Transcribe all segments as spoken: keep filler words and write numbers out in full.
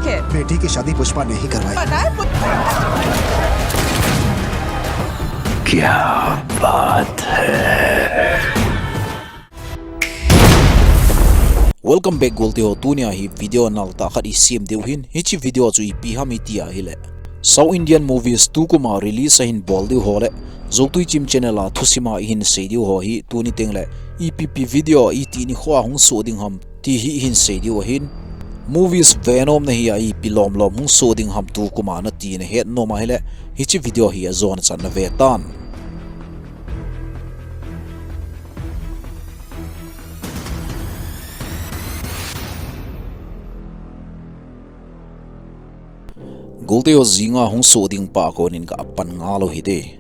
बेटी की शादी पुष्पा ने ही करवाई। क्या बात है। Welcome back, golte ho. Tunia hi video naltah khat isem diu ahin, hiche video chu ipi ham iti ahile, South Indian movies tukum a release ahin bol diu ho le, Zotui Chim channel a thusima ihin sei diu ho hi tuni tengle ipi ipi video iti nikho a hung soh ding ham ti hi ihin sei diu ahin. Movies venom nahia ipi lom lom hung soh ding ham tukum a nati nahet nom ahile, hiche video hi ajona chan nave tan. Golte ho, jinga hung soh ding pa konin ka apan ngal u hite.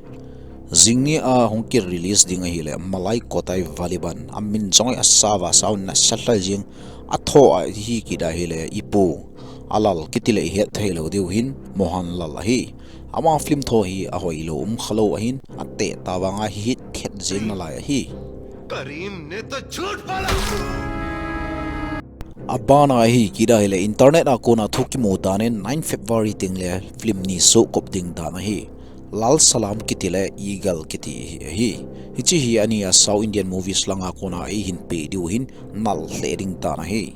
Jing nia hung ki release ding ahile, Malai Kotai Valiban, amin jong asava sao nasa lheh jing, athoh ahi kit ahile, ipu Alal kiti le ihet thei lou diu ahin, Mohanlal ahi. Ama film thoh hi ahoilou umkhalou ahin, ateh tavanga hit khet jing nalai ahi. करीम ने तो झूठ बोला। Abana ahi kit ahile, internet a kona thu kimu danin nine February tengle film ni soh kop ding dan ahi. Lal Salam kiti le Eagle kiti hi ahi. Hiche hi ania South Indian movies langa kona eihin pe diu ahin, nal lheh ding dan ahi.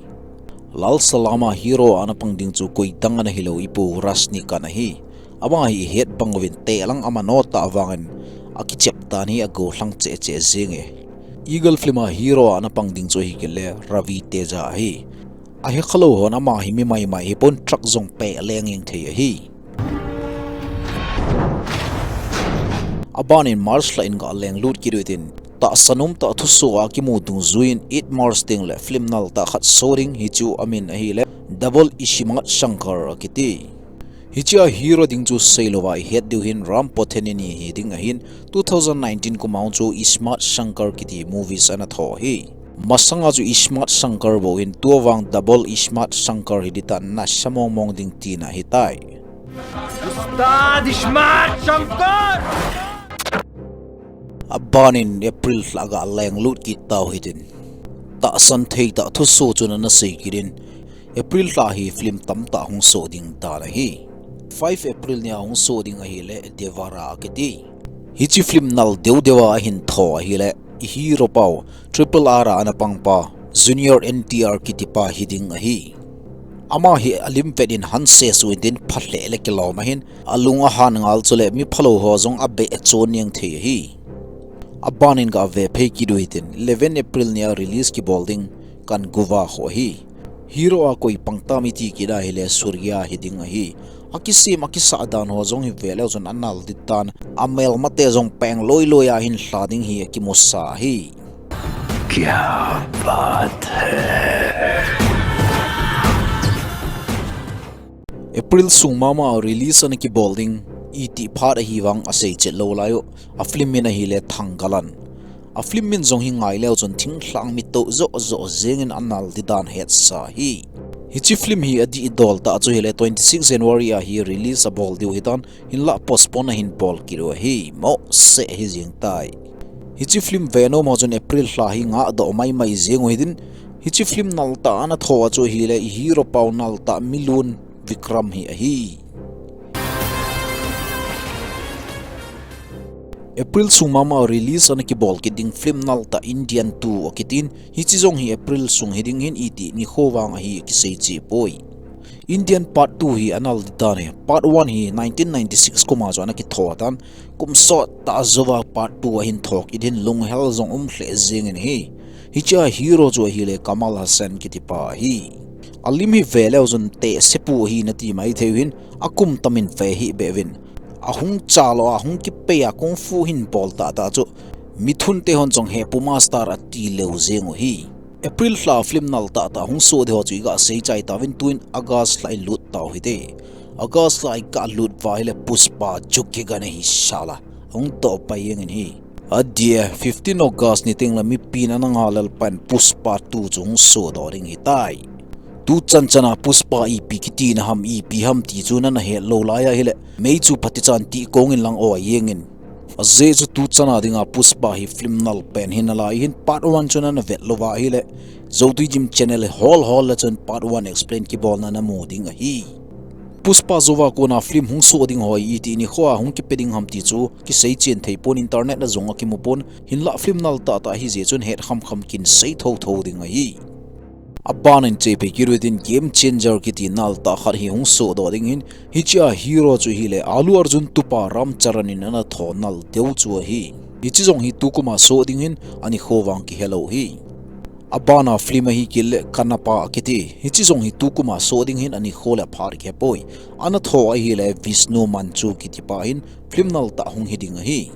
Lal Salam a hero a ana pang ding chu koidang ana hilou, ipu Rajinikanth ahi. Ama hi ihet bang uvin, teh lang amano tah vangin akichep dan hi agollhang cheh cheh jenge. Eagle film a hero a ana pang ding chu ahi kit le Ravi Teja ahi. Ahekhalou hon ama hi mi maimai hipon, truck jong peh leng jeng thei ahi. Abanin March lha in ga lenglut kit uhitin, tahsa nomtah thusoh a kimu dungjuiyin eight March tengle film naltah khat soh ding, hichu amin ahile Double Ismat Shankar akiti. Hichea hero ding chu seilouva ihet diu ahin, Ram Potheni hi ding ahin, two thousand nineteen kum a chu Ismat Shankar kiti movies ana thoh ahi. Masanga chu Ismat Shankar bou ahin, tua vang Double Ismat Shankar hi ding tan, nasa mong mong ding tina ahitai. Ustad इस्मार्ट Shankar. Abanin April lha ga lenglut kit tau hitin, tahsan thei tah thusoh chun ana sei kit in, April lha hi film tamtah hung soh ding dan ahi. Five April nia hung soh ding ahile Devara akiti. Hiche film nal deu deu a ahin thoh ahile, i hero pau Triple R a ana pangpa Junior N T R kitipa hi ding ahi. Ama hi alim vet in hanse suh intin, pha lheh le kilom ahin, alung ahan ngal chule mi phalou ho jong abeh chon jeng thei ahi. Abanin ga ve phei kit uhitin, eleven April nia release kibol ding Kanguva kho ahi. Hero a koi pang tam iti kit ahile Surya hi ding ahi. Akisem akisah dan ho jong hi veleu chun anal ding tan, amelmate jong peng loi loi a ahin lha ding hi akimusa ahi. क्या बात है। April sung mama a release ana kibol ding iti phat ahi vang asei chet lou lai u. A film min ahile Thangalan. A film min jong hi ngai leu chun thinglhang mi toh joh joh jengin anal ding dan hetsa ahi. Hiche film hi adihdol tah chu ahile twenty six January a hi release abol diu ahitan, hinlah postpone ahin bol kit u ahi. Mohseh ahi jeng tai. Hiche film venom ho chun April lha hi ngahdoh mai mai jeng u hitin, hiche film naltah ana thoh a chu ahile i hero pau naltah Milun Vikram hi ahi. April sung mama release ana kibol kit ding film naltah Indian two akitin, hiche jong hi April sung hi ding ahin, iti nikho vang ahi kisei cheh poi. Indian Part two hi anal ding tan ahi. Part one hi nineteen ninety six kum a chu ana kithoh tan, kum sot tah jouva Part two ahin thoh kit in, lunghel jong um lheh jengin ahi. Hichea hero chu ahile Kamal Hassan kitipa ahi. Alim hi veleu chun tehsepu ahi nati mai thei u ahin, akum tamin ve hih beh uvin. Ahung chalou a, ahung kipei a kung fu ahin bol tahtah chu, mithun te hon jong hepu master ati leu jeng u ahi. April lha film naltah tah hung soh ding ho chu iga sei chai tauvin, tuin August lha ilut tau hite. August lha iga lut uva ahile Pushpa Jug Ki Ghani hi sala hung toh pai jengin ahi. Adeh, fifteen August ni tengle mipin ana ngal lel pan Pushpa two chu hung sohdoh ding ahitai. Tuchan chana Pushpa ipi kitina ham, ipi ham ti chu nana het lou lai ahile, mei chu phatichan ti kongin lang oi jengin. Ajeh chu tuchan a dinga Pushpa hi film nal pen hi nalai hin part one chun ana vet louva ahile, Zotui Gym channel hol hol le chun part one explain kibolna namu ding ahi. Pushpa jouva kona film hung soh ding ho hi iti nikho a hung kipe ding ham ti chu kisei chen thei pon, internet a jong akimu pon, hinlah film nal tahtah ahi jeh chun het khamkham kin sei thotho ding ahi. Aban in chepi kit uhitin Game Changer kiti nal tah khat hi hung sohdoh ding ahin, hichea hero chu hile Allu Arjun tupa Ram Charan in ana tho nal deu chu ahi. Hiche jong hi tukum a soh ding ahin, anikho vang kihelou ahi. Abana film ahi kit le Kannappa akiti. Hiche jong hi tukum a soh ding ahin, anikho le aphat kihepoi. Ana tho ahile Vishnu Manchu kitipa ahin, film nal tah hung hi ding ahi.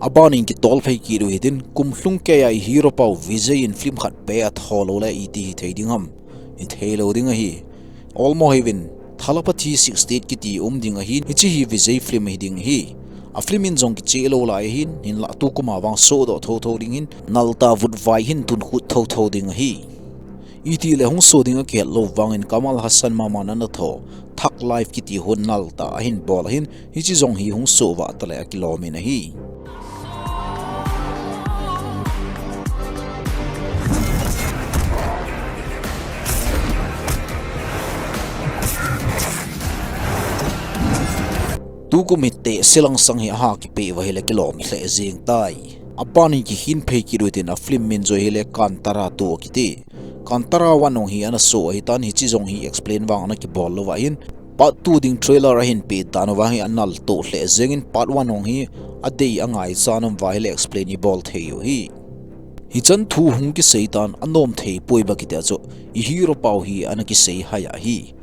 Aban in kitol phei kit uhitin, kum lhung keiya i hero pau Vijay in film khat beh a tho lou le iti hithei ding ham. Hithei lou ding ahi. Olmo hivin, Thalapathy sixty-eight kiti um ding ahi, hiche hi Vijay film hi ding ahi. A film in jong kicheh lou lai ahin, hinlah tukum a vang sohdoh thotho ding ahin, nal tah vutvai hin tunkhut thotho ding ahi. Itile hung soh ding akihet lou vangin Kamal Hassan mama in ana tho Thug Life kiti hon nal tah ahin bol ahin, hiche jong hi hung soh vah tale akilom in ahi. Tukum hi tehse langsang hi aha kipeh uva ahile kilom lheh jeng tai. Aban in kihin phei kit uhitin a film min chu hile Kantara two akiti. Kantara one jong hi ana soh ahitan, hiche jong hi explain vang ana kibol louva ahin, part two ding trailer ahin peh dan uva hi anal toh lheh jengin part one jong hi adei angaichat um uva ahile explain ibol thei u ahi. Hichan thu hung kisei tan anom thei poi ba kitia chu i hero pau hi ana kisei hai ahi.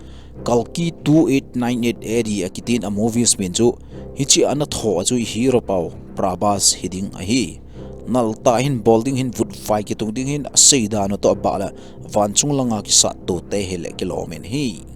Kalki two eight nine eight A D akitin a movies min chu, hiche ana tho a chu i hero pau Prabhas hi ding ahi. Nal tah hin bol ding ahin, vutvai kitung ding ahin, asei dan u toh abah le van chung langa kisat toh te hile kilom in ahi.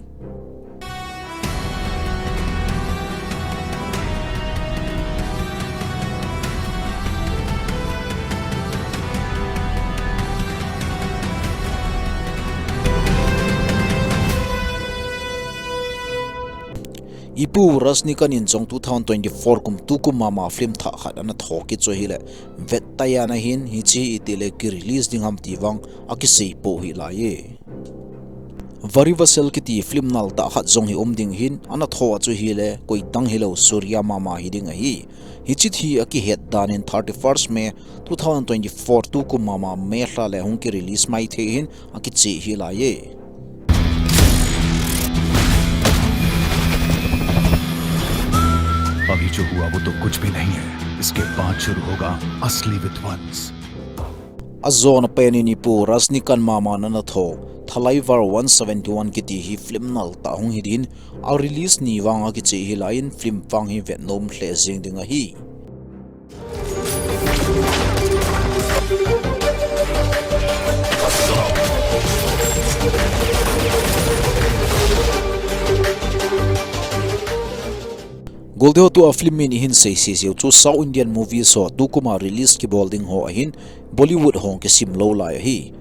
Ipu Rajinikanth in jong two thousand twenty-four kum tukum mama film thah khat ana tho kit chu ahile, vet taiya ana hin, hiche hi itile ki release ding ham ti vang akisei pou hih laiye. Varivasel kiti film nal tah khat jong hi um ding ahin, ana tho a chu hile, koi dang hilou Surya mama hi ding ahi. Hiche hi akihet dan in thirty-first May two thousand twenty-four tukum mama May lha le hung ki release mai thei ahin, akicheh hih laiye. अभी जो हुआ वो तो कुछ भी नहीं है, इसके बाद शुरू होगा असली विध्वंस। Ajona pen in ipu Rajinikanth mama in ana tho Thalaivar one seventy-one kiti hi film nal tah hung hi din, a release ni vang akicheh hih laiyin film vang hi vetnom lheh jeng ding ahi. Golte ho, tua film min ihin sei sese u chu South Indian movies ho tukum a release kibol ding ho ahin, Bollywood hung kisim lou lai ahi.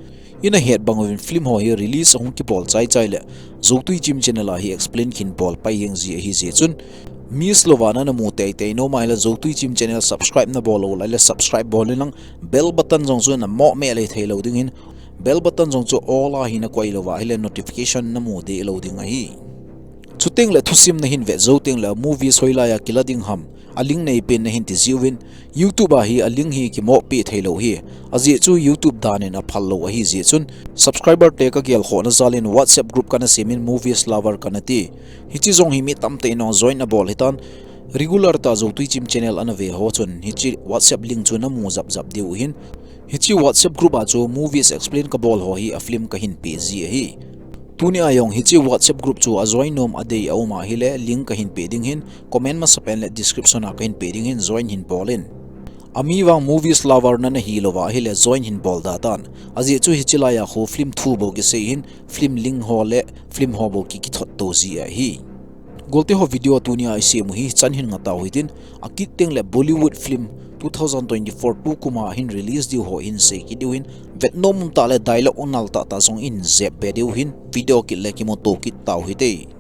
Ina het bang uvin film ho hi release ahung kibol chai chai le, Zotui Gym channel a hi explain kin bol pai jeng ji ahi jeh chun, miss louva na namu teitei nom ahile Zotui Gym channel subscribe nabol lou lai le subscribe bol in lang, bell button jong chu namoh meh le thei lou ding ahin, bell button jong chu all a hi nakoi louva ahile notification namu deh lou ding ahi. Chuteng le thusim nahin vet jou teng le movies hoilai a kila ding ham, a link nei pen nahin ti jiuvin, YouTube a hi a link hi kimoh peh thei lou ahi. Ajeh chu YouTube dan in aphal lou ahi jeh chun, subscriber te kagel khohna jal in WhatsApp group kana sem in Movies Lover kana ti. Hiche jong hi mi tamtah in jong join abol ahitan, regular tah Zotui Gym channel ana ve ho chun hiche WhatsApp link chu namu jap jap diu ahin. Hiche WhatsApp group a chu movies explain kabol ho hi a film kahin peh ji ahi. Tuni a jong hiche WhatsApp group chu a join nom adei a um ahile link kahin peh ding ahin, comment masapen le description a kahin peh ding ahin, join hin bol in. Ami vang Movies Lover nana hi louva ahile join hin bol da tan. Ajeh chu hiche lai a khu film thu bou kisei ahin, film link ho le film ho bou ki kithot to ji ahi. Golte ho, video tuni a isem u hi chan hin ngah tau hitin, akit teng le Bollywood film two thousand twenty-four tukum a hin release diu ho hin sei kit diu ahin, vetnom um tah le dialogue nal tah tah jong in jep be diu ahin, video kit le kimuto kit tau hite.